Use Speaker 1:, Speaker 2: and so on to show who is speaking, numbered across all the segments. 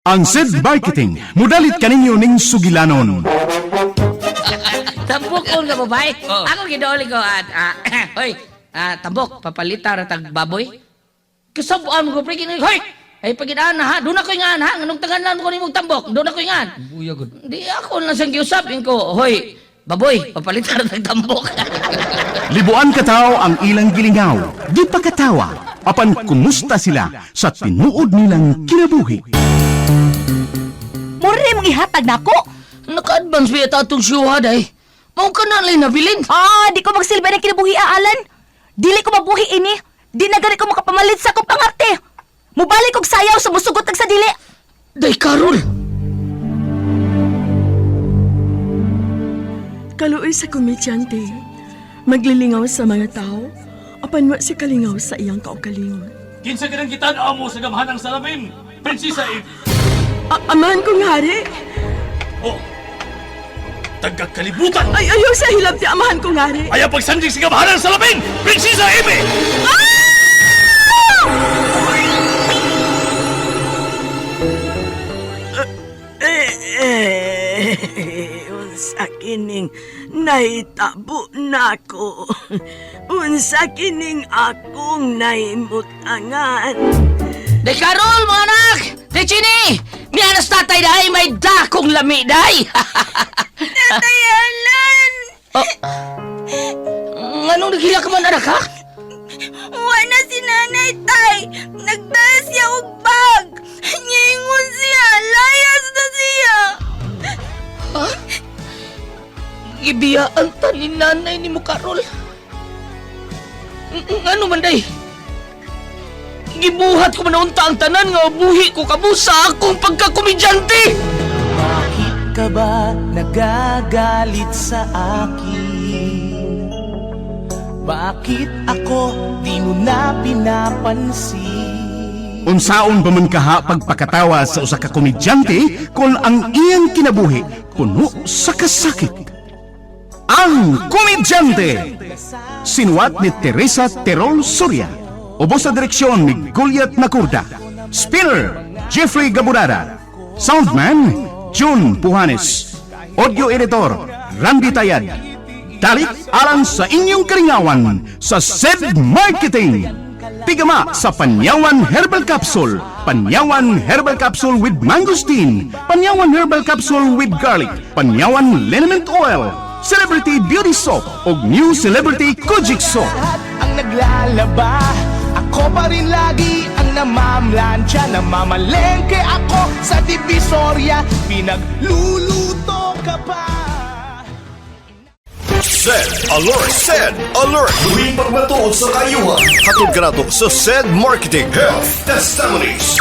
Speaker 1: Ang SED Marketing, mudalit kaninyo ning sugilanon.
Speaker 2: Tambok ko nga babae. Ako gidooli ko at hoy, tambok papalita ra tag baboy. Kasab-an ko pre kini, hoy. Ay pagidaan na ha, doon ako ingan ha, nganong tanganan ko nimong tambok, doon ako ingan.
Speaker 3: Buya gud.
Speaker 2: Di ako lang siyang giusap ko, hoy, baboy, papalita ra tag tambok.
Speaker 1: Libuan kataw ang ilang gilingaw, di pa katawa, apan kumusta sila sa tinuod nilang kinabuhi.
Speaker 4: Mura mong ihatag nako.
Speaker 2: Naka-advance ba yata atong siyuha day? Mao ka na lang nabilin.
Speaker 4: Ah, di ko magsilbi ng kinabuhi, Alan. Dili ko mabuhi ini. Di na gani ko makapamalit sa akong pangarte. Mubalik og sayaw sa musugot ag sa dili.
Speaker 2: Day Karol.
Speaker 5: Kaluoy sa komedyante, maglilingaw sa mga tao, apan wa si kalingaw sa iyang kaugalingon.
Speaker 6: Kinsa ka nang gitan-aw mo sa gamhanang salamin, Prinsesa Eve?
Speaker 5: Amahan kong hari,
Speaker 6: Oh, tagakalibutan!
Speaker 5: ay ayaw sa hilabti, amahan kong hari.
Speaker 6: Ayaw pagsandig sa gamhanang salamin, Prinsesa Eve!
Speaker 5: Eh, unsa kining nahitabo nako. Unsa kining akong nahimutangan.
Speaker 2: Day Karol, mga anak! Day Chini! Mianas tatay day, may dakong lami day!
Speaker 5: Tatay Alan!
Speaker 2: Oh. Nganong naghila ka man, anak, ha?
Speaker 4: Wa na si nanay tay. Nagdala siya og bag. Niingon siya, layas na siya.
Speaker 2: Gibiyaan ta ni nanay ni mo, Karol. Ngano man, day? Gibuhat ko man unta ang tanan nga buhi ko kamo sa akong pagkakomedyante!
Speaker 7: Bakit ka ba nagagalit sa akin? Bakit ako di mo na pinapansin?
Speaker 1: Unsaon ba man kaha pagpakatawa sa usa ka komedyante kung ang iyang kinabuhi puno sa kasakit? Ang Komedyante! Sinuwat ni Teresa Terol Soria. Ubos sa direksyon ni Goliath Nakurda. Spinner, Jeffrey Gaburada. Soundman, June Puhanes. Audio editor, Randy Tayad. Dalit alang sa inyong karingawan sa SED Marketing. Tigama sa Panyawan Herbal Capsule, Panyawan Herbal Capsule with Mangosteen, Panyawan Herbal Capsule with Garlic, Panyawan Liniment Oil, Celebrity Beauty Soap ug New Celebrity Kojic Soap.
Speaker 7: Lahat ang naglalaba, ako pa rin lagi ang namamlansya. Namamalengke ako sa Divisoria, pinagluluto ka pa.
Speaker 8: Sed Alert! Sed Alert! Tuwing pagmatuod sa kayuhan. Hatod kanato sa Sed Marketing Health Testimonies.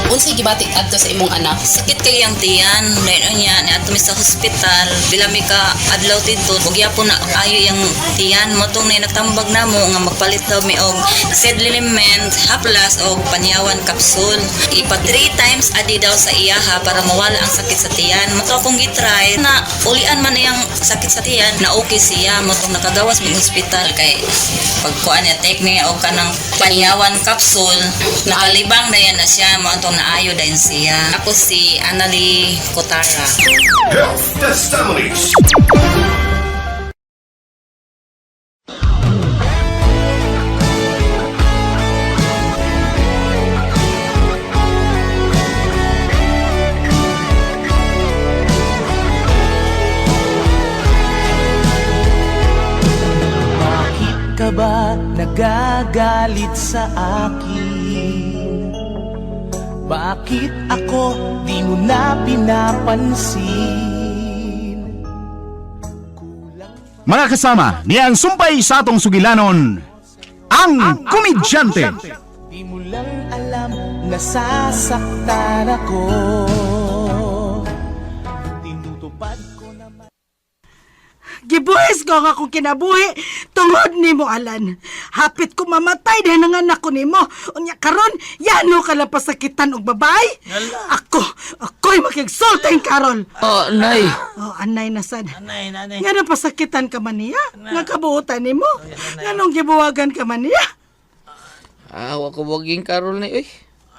Speaker 9: Unsay gibati adto sa imong anak?
Speaker 10: Sakit kay ang tiyan, dahil niya niadto mi sa hospital, pila mi ka adlaw didto, ug gyapon na ayo yang tiyan mo tong nay nagtambag namo nga magpalit daw mi og sedliment, haplas og panyawan capsule. Ipa 3 times a day daw sa iyaha para mawala ang sakit sa tiyan. Mo to akong gitry na ulian man iyang sakit sa tiyan na okay siya mo tong nakagawas mig hospital kay pagkuan niya take niya og kanang panyawan capsule, nakalibang na yan na siya mo atong naayo dayon siya. Ako si Annalie Kotara.
Speaker 8: Health Testimonies.
Speaker 7: Bakit ka ba nagagalit sa akin? Bakit ako di mo na pinapansin?
Speaker 1: Mga kasama, niya ang sumpay sa atong sugilanon, ang Komedyante.
Speaker 7: Di mo lang alam nasasaktan ako. Tinutupad ko naman.
Speaker 11: Gibuhis ko ang akong kinabuhi tungod nimo, Alan. Hapit ko mamatay dahil nanganak ko nimo. Unya karon, yano ka lang pasakitan og babae? Ako, ako'y makigsulting karon.
Speaker 2: Oh, nay.
Speaker 11: Oh, anay na sad.
Speaker 6: Anay, nanay.
Speaker 11: Nga nang pasakitan ka man niya? Nga kabuotan nimo? Nga nung gibuwagan ka man niya?
Speaker 2: Ah, wa ko waging Karol ni, uy.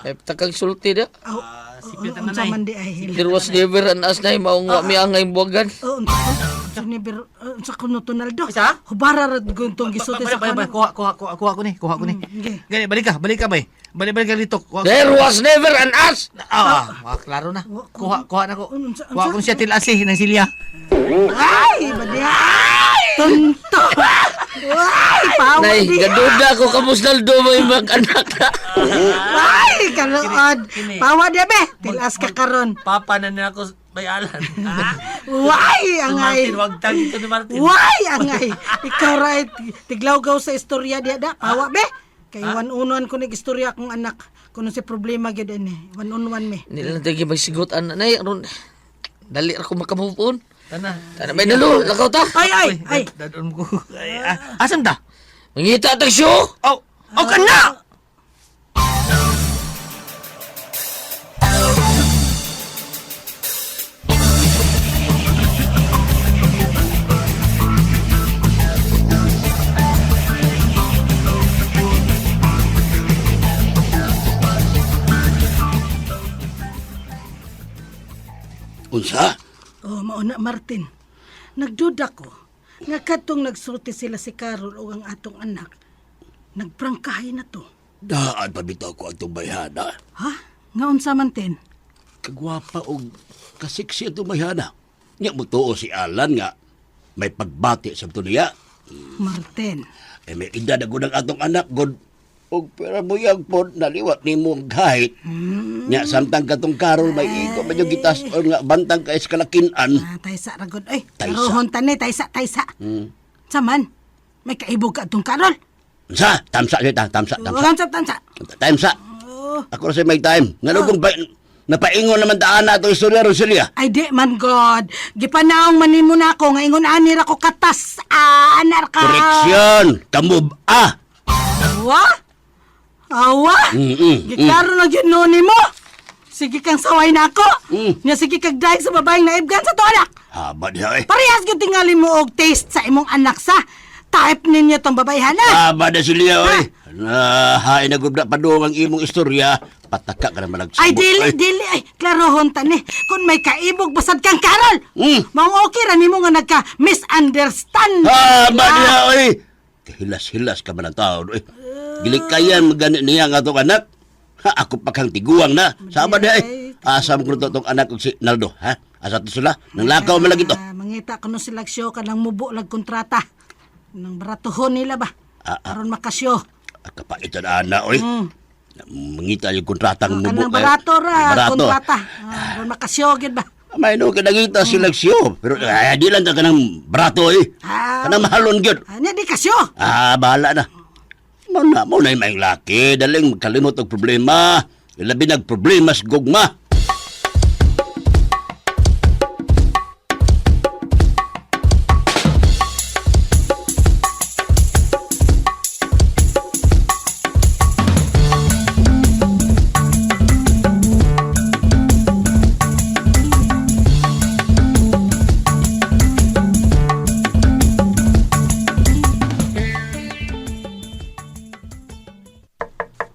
Speaker 2: Ay, takag sulti da.
Speaker 11: Oh,
Speaker 6: Sipil
Speaker 11: Unsa
Speaker 6: tananay.
Speaker 11: man di ay hila.
Speaker 2: There was never an us na maong wa mi angay buwagan.
Speaker 11: Oh, unsa ni ber unsa kuno Tonaldo?
Speaker 6: Isa?
Speaker 11: Hubara ra guntong gisulti sa
Speaker 6: Balik, balik,
Speaker 11: kuno.
Speaker 6: Kuha, kuha, kuha, kuha ko ni, kuha ko ni.
Speaker 11: Okay.
Speaker 6: Gani, balik ka, balik ka, bay. Balik, balik ka dito. Kuha,
Speaker 2: There was never an us.
Speaker 6: Ah, ah, klaro na. Kuha, kuha na ko.
Speaker 11: Unsa-
Speaker 6: Kuha ko siya tilasi ng silya.
Speaker 11: Ay, badi. Tonto. Ay, pawa
Speaker 2: Nay,
Speaker 11: di.
Speaker 2: gaduda ko kamusnaldo may mag-anak na.
Speaker 11: Ay, kaluod.
Speaker 6: Kini.
Speaker 11: Pawa di be. Tilas ka karon.
Speaker 6: Papa na nila ako bayalan. Ah,
Speaker 11: Why angay?
Speaker 6: Martin, wag tag ito ni Martin.
Speaker 11: Why angay? Ikaw right tiglawgaw sa istorya diya da. Pawa be. Kay one-on-one ko nig istorya akong anak. Kuno si problema gyud ini. One-on-one me.
Speaker 2: Nila na tayo magsigot ana nay aron dali ra ko makamove on.
Speaker 6: Tana.
Speaker 2: Tana may nalo, lakaw ta.
Speaker 11: Ay ay ay.
Speaker 6: Dadon ko. Ay, ah, asam ta?
Speaker 2: Mangita tag show.
Speaker 6: Oh, oh kana.
Speaker 3: Unsa?
Speaker 11: Oh, mauna Martin. Nagduda ko nga kadtong nagsulti sila si Carol o ang atong anak. Nagprangkahay na to.
Speaker 3: Daan pa bitaw ko ang bayhana.
Speaker 11: Ha? Nga unsa man tin?
Speaker 3: Kagwapa og kasiksi atong bayhana. Nya mo tuo si Alan nga may pagbati sa to niya.
Speaker 11: Martin.
Speaker 3: Eh, may edad ako ng atong anak god. Og pera buyag pod naliwat nimo ang gahit. Nya samtang katong Carol may igo man yung gitas o nga bantang kay sa kalakinan.
Speaker 11: Ah, taysa ra gud. Oy,
Speaker 3: Taysa.
Speaker 11: karohon tani taysa taysa. Sa man? May kaibog ka atong Carol.
Speaker 3: Unsa? Tamsa siya ta, tamsa, tamsa.
Speaker 11: Tamsa tamsa.
Speaker 3: Tamsa. Ako ra sa may time. Ngano kung pa, napaingon naman daan na atong istorya ron silya.
Speaker 11: Ay di man god. Gipanaong manin mo na ako nga ingon ani ra ko katas. Ah, anar ka.
Speaker 3: Correction. Kamub ah.
Speaker 11: Awa? Awa? Giklaro na gyud no nimo. Sige kang saway na ako. Nya sige kag daig sa babaeng naibgan sa to anak.
Speaker 3: Haba diha eh.
Speaker 11: Parehas gyud tingali mo og taste sa imong anak sa type ninyo tong babayhan na.
Speaker 3: Haba na silya oy. Na hain na gud na padung ang imong istorya. Pataka ka na malagsabot.
Speaker 11: Ay dili
Speaker 3: oy.
Speaker 11: dili ay klarohon tani kun may kaibog basad kang Karol. Maong okay ra nimo nga nagka misunderstand.
Speaker 3: Haba diha oy. Kahilas-hilas ka man ang taon oy. Gilikayan magani niya ang atong anak. Ha, ako pa kang tiguang na. Sama diha eh. Asam ko na tong anak og si Naldo, ha? Asa to sila? Nang lakaw man lagi to.
Speaker 11: Ah, mangita kuno sila siyo kanang mubo lag kontrata. Nang baratuhon nila ba? Aron makasyo.
Speaker 3: Kapaitan ana oy. Mangita yung kontratang mubo.
Speaker 11: Mm. Kanang
Speaker 3: kayo.
Speaker 11: barato ra
Speaker 3: Barato.
Speaker 11: kontrata. Ah, aron makasyo gyud ba?
Speaker 3: May no kinagita sila siyo. Pero ay, di lang ta kanang barato eh.
Speaker 11: Ah.
Speaker 3: Kanang mahalon gyud.
Speaker 11: Anya di kasyo.
Speaker 3: Ah, bahala na. Mo na, mo na yung maing laki. Daling kalimot og problema. Labi nag problema sa gugma.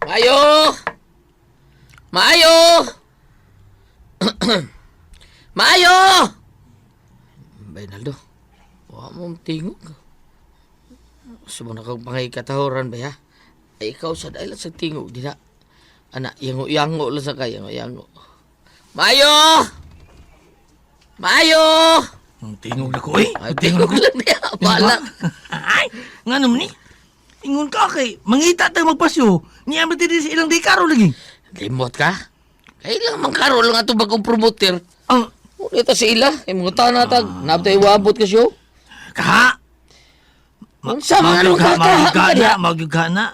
Speaker 2: Maayo! Maayo! Maayo! Baynaldo, wa mo tingog. Gusto mo na kang pangikatahoran ba ya? Ay, ikaw sa dahil sa tingog di na. Ana, yango-yango lang sa kay, yango-yango. Maayo! Maayo!
Speaker 6: Ang tingog na ko eh.
Speaker 2: Ay, tingog lang niya. Bahala.
Speaker 6: Ay, nga naman ni. Ingon ka kay mangita tayo magpasyo. Niya ba diri sa ilang di karo lagi.
Speaker 2: Limot ka? Kailangan man karon lang ato bagong promoter.
Speaker 6: Ang
Speaker 2: Ulit ta sa ila. Kay mga tanatag. Nabtay wabot ka siyo.
Speaker 6: kaha.
Speaker 2: Unsa man ano ka
Speaker 6: Magyugha
Speaker 2: ka
Speaker 6: na,
Speaker 2: diha?
Speaker 6: magyugha na.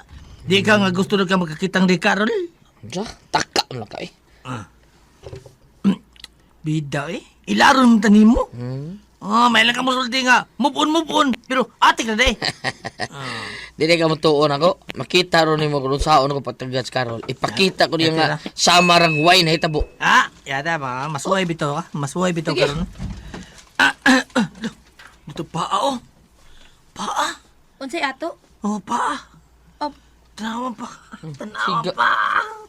Speaker 6: Di ka nga gusto na ka magkakitang di Karol.
Speaker 2: Unsa? Taka man ka eh.
Speaker 6: Bida eh. Ilaron mo tanim mo. Ah, may lang ka mosulti nga. Move on, move on. Pero atik na di.
Speaker 2: Dili ka motuon ako. Makita ron nimo kung saon ako pagtagat sa Karol. Ipakita ko niya nga sama rang wine hitabo.
Speaker 6: Ah, yata ba? Masuway bitaw ka. Masuway bitaw ka ron. Ah, ah, ah. Dito paa oh. Paa.
Speaker 4: Unsay ato?
Speaker 6: Oh, paa.
Speaker 4: Oh.
Speaker 6: Tanawan pa. Tanawan
Speaker 2: Siga.
Speaker 6: pa.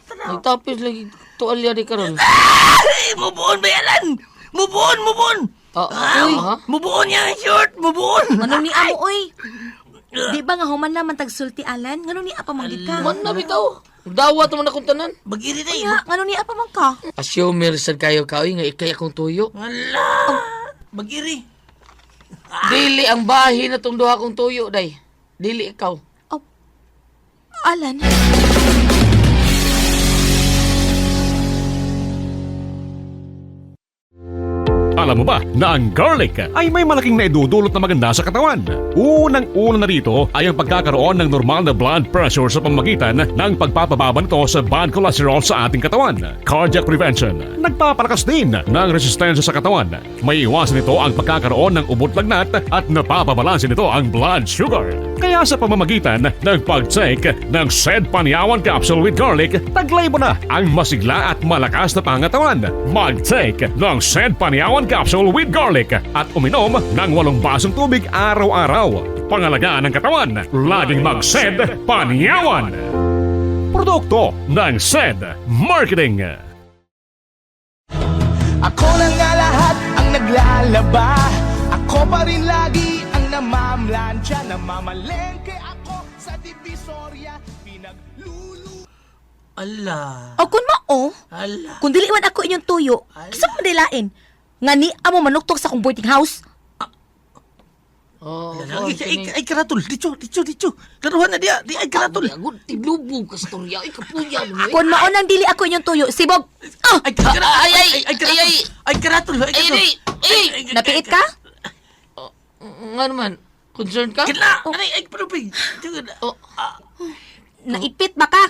Speaker 6: Tanawan.
Speaker 2: Nagtapis lagi. tuwalya di karon.
Speaker 6: Ay, mubuon ba yalan? Mubuon, mubuon.
Speaker 2: Oh,
Speaker 6: Ah, mubuon niya ang short, mubuon.
Speaker 4: Anong ni amo oy? Di ba nga human naman tagsulti Alan? Ngano ni apa man gid ka?
Speaker 2: Man na bitaw. Dawat man akong tanan.
Speaker 6: Bagiri na
Speaker 4: Unya, ngano ni apa man ka?
Speaker 2: Assumer sad kayo ka oy nga ikay akong tuyo.
Speaker 6: Ala. Bagiri.
Speaker 2: Dili ang bahin na tong duha kong tuyo day. Dili ikaw.
Speaker 4: Oh, Alan.
Speaker 12: Alam mo ba na ang garlic ay may malaking naidudulot na maganda sa katawan? Unang-una na rito ay ang pagkakaroon ng normal na blood pressure sa pamamagitan ng pagpapababa nito sa bad cholesterol sa ating katawan. Cardiac prevention, nagpapalakas din ng resistensya sa katawan. May iwasan nito ang pagkakaroon ng ubot lagnat at napapabalanse nito ang blood sugar. Kaya sa pamamagitan ng pag-take ng said Panyawan Capsule with Garlic, taglay mo na ang masigla at malakas na pangatawan. Mag-take ng said Panyawan Capsule with Garlic at uminom ng 8 basong tubig araw-araw. Pangalagaan ng katawan, laging mag-SED Panyawan! Produkto ng SED Marketing.
Speaker 7: Ako na nga lahat ang naglalaba. Ako pa rin lagi ang namamlansya. Namamalengke ako sa Divisoria. Pinaglulu...
Speaker 6: Ala.
Speaker 4: O kun mao,
Speaker 6: Ala.
Speaker 4: kung dili man ako inyong tuyo, kinsa man dilain? Nga ni amo manuktok sa akong boarding house.
Speaker 2: Oh,
Speaker 6: Ay, ay, ay, karatol. Dicho, dicho, dicho. Laruhan na diya. Di ay karatol.
Speaker 2: Agud tiglubog ka storya ay kapuya mo.
Speaker 4: Kun mao nang dili ako inyong tuyo, sibog. Ah,
Speaker 6: Ay, karatol.
Speaker 2: Ay, ay,
Speaker 6: ay, karatol.
Speaker 2: ay,
Speaker 6: Ay, karatol. Ay,
Speaker 2: Ay,
Speaker 6: karatol.
Speaker 2: ay, ay.
Speaker 4: Napiit ka?
Speaker 2: Nga naman, concerned ka?
Speaker 6: Kina! Ay, ay, palupig.
Speaker 2: Oh,
Speaker 4: Naipit ba ka?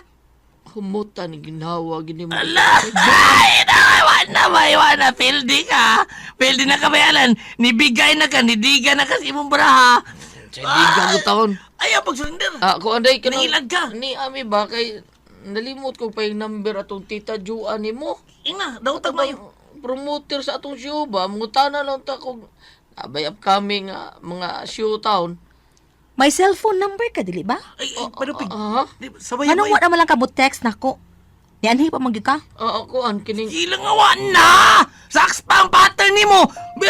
Speaker 2: Humuta ni ginawa gini mo.
Speaker 6: Ala! Ay, na, wala ba, wala. Pildi ka. Pildi na ka bayalan. Nibigay na ka, nidiga na ka sa imong baraha.
Speaker 2: Sa diga ko taon.
Speaker 6: Ayaw, pag-surrender.
Speaker 2: Ah, ko anday ka
Speaker 6: Nangilag ka.
Speaker 2: Ni ami ba kay nalimot ko pa yung number atong tita Juan nimo.
Speaker 6: Ina, dautag mayo.
Speaker 2: Promoter sa atong show ba? Mangutana lang ta kung abay upcoming mga show town.
Speaker 4: May cellphone number ka dili ba?
Speaker 6: Ay, ay, palupig.
Speaker 2: Ah,
Speaker 6: Sabay,
Speaker 4: Nganong wa naman lang ka mo text nako? Ni anhi pa man gyud ka?
Speaker 2: ah, kuan kining
Speaker 6: Ilang nga na! Saks pa ang pattern ni mo!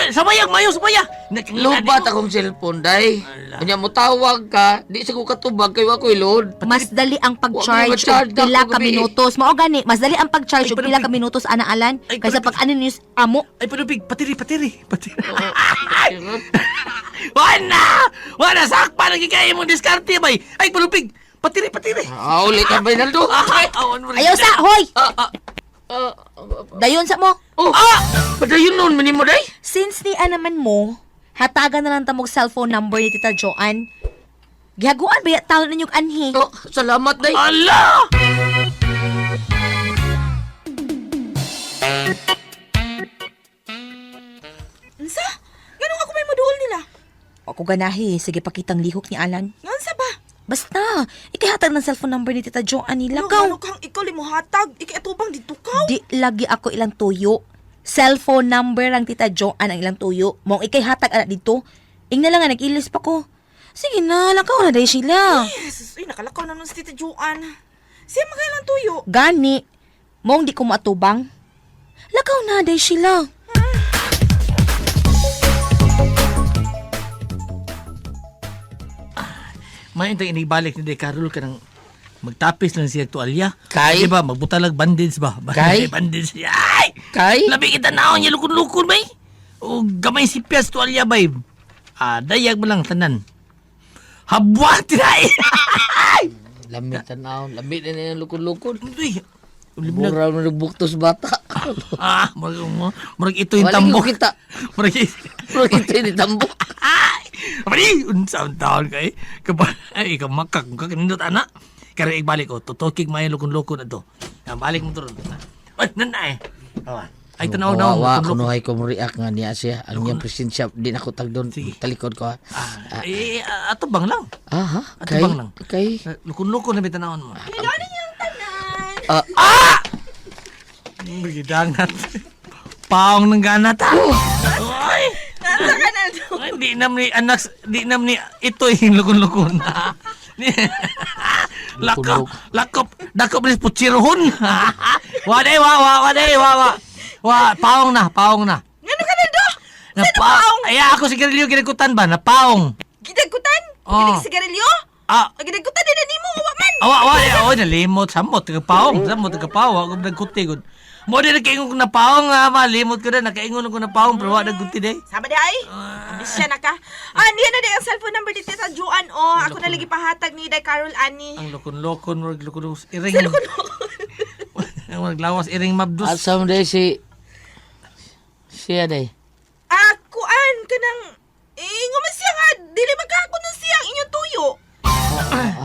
Speaker 6: Sabayag, mayo, sabaya!
Speaker 2: Lubat akong cellphone day. Unya mo tawag ka, di sa ko katubag kay wa ko'y load.
Speaker 4: Mas dali ang pag-charge
Speaker 2: Wa
Speaker 4: og
Speaker 2: ma-charge
Speaker 4: pila
Speaker 2: ako
Speaker 4: ka
Speaker 2: gabi eh.
Speaker 4: minutos. Mao gani, mas dali ang pag-charge
Speaker 6: Ay,
Speaker 4: og pila ka
Speaker 6: palupig.
Speaker 4: minutos ana Alan
Speaker 6: Ay,
Speaker 4: kaysa
Speaker 6: palupig.
Speaker 4: pag ano niyo amo.
Speaker 6: Ay, palupig, patiri, patiri, patiri.
Speaker 2: Oo.
Speaker 6: Wala! Wala! Sakpa! Nagkikaya mong diskarte, bay! Ay, palupig! Patiri, patiri!
Speaker 2: Ah, ulit ka Bernardo.
Speaker 6: Ay, awan mo rin.
Speaker 4: Ayaw sa, hoy!
Speaker 2: Ah, ah, ah,
Speaker 4: Dayon sa mo.
Speaker 2: oh, ah! Padayon nun, minimo day.
Speaker 4: Since ni naman mo, hatagan na lang ta mog cellphone number ni Tita Joanne. Gihaguan ba ya taon ninyong anhi?
Speaker 2: Oh, salamat day.
Speaker 6: Ala!
Speaker 5: Unsa? Ganun ako may moduol nila.
Speaker 4: Ako ganahi, sige pakitang lihok ni Alan.
Speaker 5: Ngansa ba?
Speaker 4: Basta, ikahatag ng cellphone number ni Tita Joanne nila.
Speaker 5: Ano,
Speaker 4: Lakaw.
Speaker 5: ano kang ikaw limuhatag? Ikay atubang dito ka.
Speaker 4: Di lagi ako ilang tuyo. Cellphone number ang Tita Joanne ang ilang tuyo. Mong ikay hatag anak dito. Ingna lang nga, nag-ilis pa ko. Sige na, lakaw na dahil sila.
Speaker 5: Jesus, uy, nakalakaw na nun si Tita Joanne. Siya magkailang tuyo.
Speaker 4: Gani, mong di ko maatubang. Lakaw na dahil sila.
Speaker 6: May intang inibalik ni De Carol ka ng magtapis lang siya tualya.
Speaker 2: Kay?
Speaker 6: Di ba? Magbutalag bandage ba?
Speaker 2: Kay?
Speaker 6: Bandage siya. Ay!
Speaker 2: Kay?
Speaker 6: Labi kita naon niya lukon-lukon, bay. O gamay si Pias tualya, bay. Ah, dayag mo lang tanan. Habwa tinay!
Speaker 2: Lamit tanaw, lamit na na yung lukod-lukod.
Speaker 6: Uy,
Speaker 2: Mura mo nagbuktos bata.
Speaker 6: Ah, murag, murag ito yung
Speaker 2: Wala
Speaker 6: tambok.
Speaker 2: yung kita.
Speaker 6: Murag
Speaker 2: Murag ito yung tambok.
Speaker 6: Ay! Mali! Unsa ang taon kay? Kapag, ay, ikaw makak, kung kakinindot, ana. Kaya ibalik ko, tutokig may lukon-lukon na to. Ah, balik mo to ron. Ay, nanay. Oh, ay, tanaw na.
Speaker 2: Wa, kunuhay ko mo react nga niya siya. Ang niyang presensya, di na ko tag doon. Talikod ko ha.
Speaker 6: Ah, eh, ato bang lang?
Speaker 2: Ah, ha?
Speaker 6: Ato
Speaker 2: Kay?
Speaker 6: bang lang?
Speaker 2: Kay?
Speaker 6: Lukon-lukon na bitanawon mo.
Speaker 2: Ah,
Speaker 6: Ah! Gidangat. Paong ng ganat. ah. Ay!
Speaker 5: Nasa ka na doon.
Speaker 6: Ay, di nam ni anak, di nam ni ito yung lukon-lukon. Lakop, lakop, dakop ni putsirohon. Wa day, wa wa wa day, wa wa. Wa paong na, paong na.
Speaker 13: Ngano ka na do?
Speaker 6: Napaong. Ay, ako sigarilyo ginagkutan ba? Napaong.
Speaker 13: Gidagkutan?
Speaker 6: Oh.
Speaker 13: Ginig sigarilyo?
Speaker 6: Ah.
Speaker 13: Gidagkutan din na nimo wa man.
Speaker 6: Awa, awa, ay, oh, nalimot samot tagapaong, samot tagapaong, ako nagkuti gud. Mo di nakaingon ko na paong, ah, malimot ko na nakaingon ko na paong pero wa nagkuti day.
Speaker 13: Sama di ay. Ambisya na ka. Ah, niya na di ang cellphone number ni Tita Juan oh. Ako na lagi pahatag ni Day Carol ani.
Speaker 6: Ang lokon-lokon, murag lokon iring. Murag lawas iring mabdus.
Speaker 2: Asa mo day si siya day.
Speaker 13: Ah, kuan kanang eh, man siya nga dili man ka ako nung siyang inyong tuyo.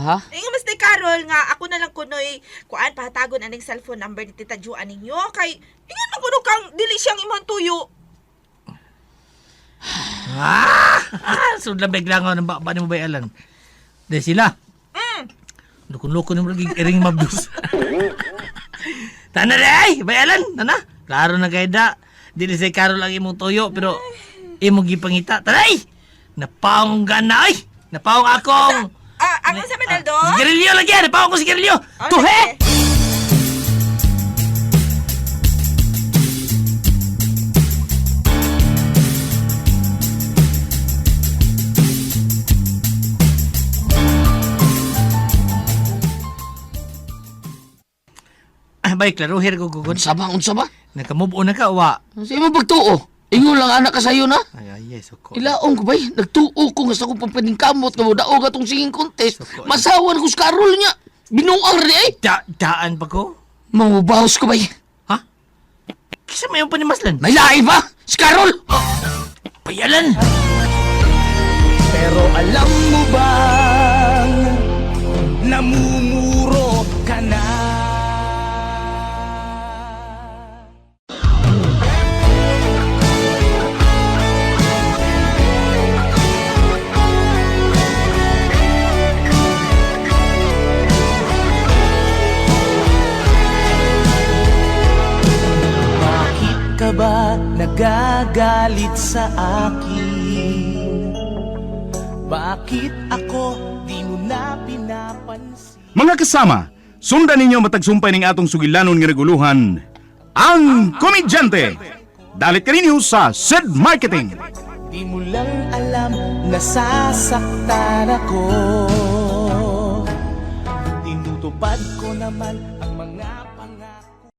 Speaker 2: Ha?
Speaker 13: Ingon mas Day Carol nga ako na lang kunoy kuan pahatagon aning cellphone number ni Tita Juan ninyo kay ingon man kuno kang dili siyang imong tuyo.
Speaker 6: Ah! Sudla bigla nga ng ba ni mo bayalan. Day sila. Lukon-lukon ni murag iring mabdus. Tana day, bayalan, tana. Klaro na kay da. Dili si Carol ang imong tuyo pero imong gipangita. Tanay! Napaong gana ay! Napaong akong
Speaker 13: Ah, ako sa Manaldo?
Speaker 6: Sigarilyo lagi, napaong ko sigarilyo. Tuhe! Ah, bay, klaruhir ko gugod.
Speaker 2: Unsa ba? Unsa ba?
Speaker 6: Naka-move on na ka, wa.
Speaker 2: Sa imo pagtuo. Ingon lang anak ka sayo na.
Speaker 6: Ay, ay, ay, suko.
Speaker 2: Ilaong ko bay, nagtuo ko nga sa akong pampaningkamot nga modaog atong singing contest. Masawan ko sa Carol niya. Binuang rin ay.
Speaker 6: Da, daan pa ko?
Speaker 2: Mangubahos ko bay.
Speaker 6: Ha? Kisa may pa ni Maslan?
Speaker 2: May lahi ba? Si Carol!
Speaker 6: Payalan!
Speaker 7: Pero alam mo bang namumuro ka na? Bakit ka ba nagagalit sa akin? Bakit ako di mo na pinapansin?
Speaker 1: Mga kasama, sundan ninyo matagsumpay ning atong sugilanon nga naguluhan, ang komedyante. Dalit kaninyo sa Sid Marketing.
Speaker 7: Di mo lang alam nasasaktan ako. Tinutupad ko naman ang mga